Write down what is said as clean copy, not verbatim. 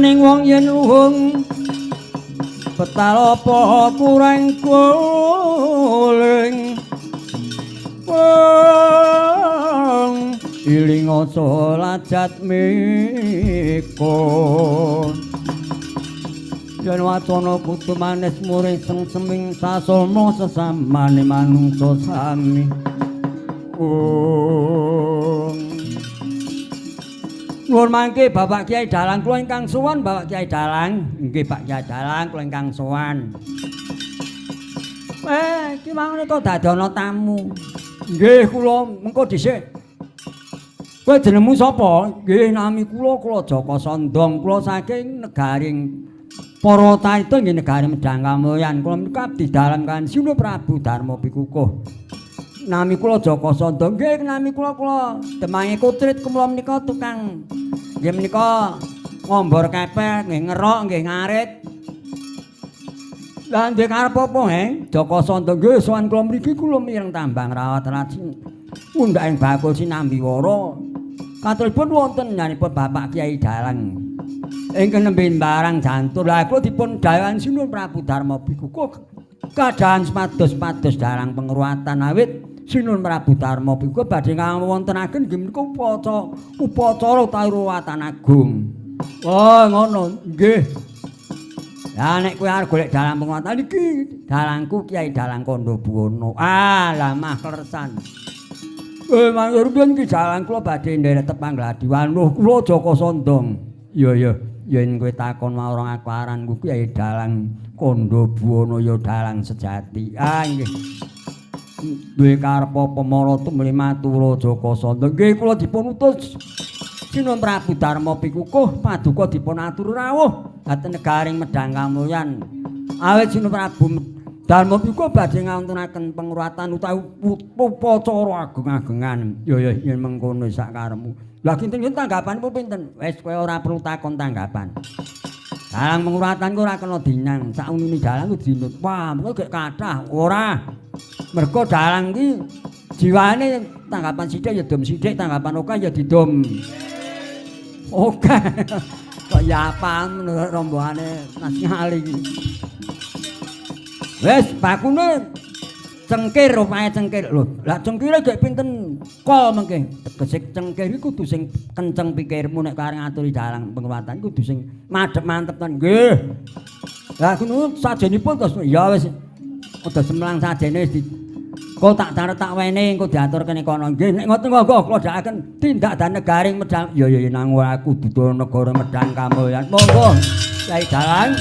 Maning wong yen luhung betal apa kurang guling. Wong iling aja lajat miko. Yen wacana kudu manis muring sengseming sasama sesamane manungsa sami. Om. Nuwun mangke Bapak Kiai Dalang kula ingkang sowan Bapak Kiai Dalang. Nggih Pak Kiai Dalang kula ingkang sowan. Iki mang nika dadi ana tamu. Nggih kula mengko dhisik. Kowe jenengmu sapa? Nggih nami kula kula Jaka Sandong. Kula saking negaring Parwataita nggih negari Medang Kamulyan. Kula menika abdi dalem kan Sinuhun Prabu Darma Pikukuh. Nami kula Jaka Sandong. Nggih nami kula kula Demange Kutrit kula menika tukang nggih menika ngombor kepek, nggih ngerok, nggih ngarit. Lah ndek karep apa, he? Jaka Sandong nggih sowan kula mriki kula mireng tambang rawat rajin. Undhak ing bakul sinambi wara. Katuripun wonten nyanipun Bapak Kiai Dalang. Ingkang nembe barang jantur. Lah kula dipun dawuhan Sinuhun Prabu Darma Pikukuh kadaan sepados-pados dalang pengruwatan awit Sinuhun Prabu Darma Pikukuh badhe ngawontenaken nggih menika upacara upacara utawi ruwatan agung. Oh ngono nggih. Lah nek kowe arep golek dalang pengruwatan iki dalangku Kiai Dalang Kandha Buwana. Ah lah mah kleresan. Mangke rupiah iki dalang kula badhe nderek tepang gladi wanuh kula Jaka Sandong. Iya iya, yen kowe takon marang aku aranku Kiai Dalang Kandha Buwana ya dalang sejati. Ah nggih. Duwe karep apa mara tumuli matur Jaka Sandong. Nggih kula dipun utus Sinuhun Prabu Darma Pikukuh paduka dipun atur rawuh dhateng negaring Medang Kamulyan. Awit Sinuhun Prabu Darma Pikukuh badhe ngawontenaken pengruwatan utawi upacara agung-agengan. Ya ya yen mengkono sak karepmu. Lah kinten-kinten tanggapanipun pinten? Wis kowe ora perlu takon tanggapan. Dalang pengruwatan ku ora kena dinang, saunine dalang ku dinut. Wah, mengko gek kathah. Ora. Mergo dalang ki jiwane tanggapan sithik ya dom sithik, tanggapan akeh ya didom. Oke. Kok ya apa menurut rombongane Mas Ngali iki. Wis bakune cengkir rupae cengkir. Lho, lah cengkire gek pinten kol mengke? Tegese cengkir iku kudu sing kenceng pikirmu nek arep ngaturi dalang pengruwatan kudu sing madhep mantep ten. Nggih. Lah ngono sajenipun terus ya wis udah semlang sajene wis di kok tak catet tak wene engko diatur kene kono. Nggih nek ngoten monggo kula dakaken tindak dan negaring Medang. Ya ya nang aku dudu negara Medang Kamulyan. Monggo Kyai Dalang.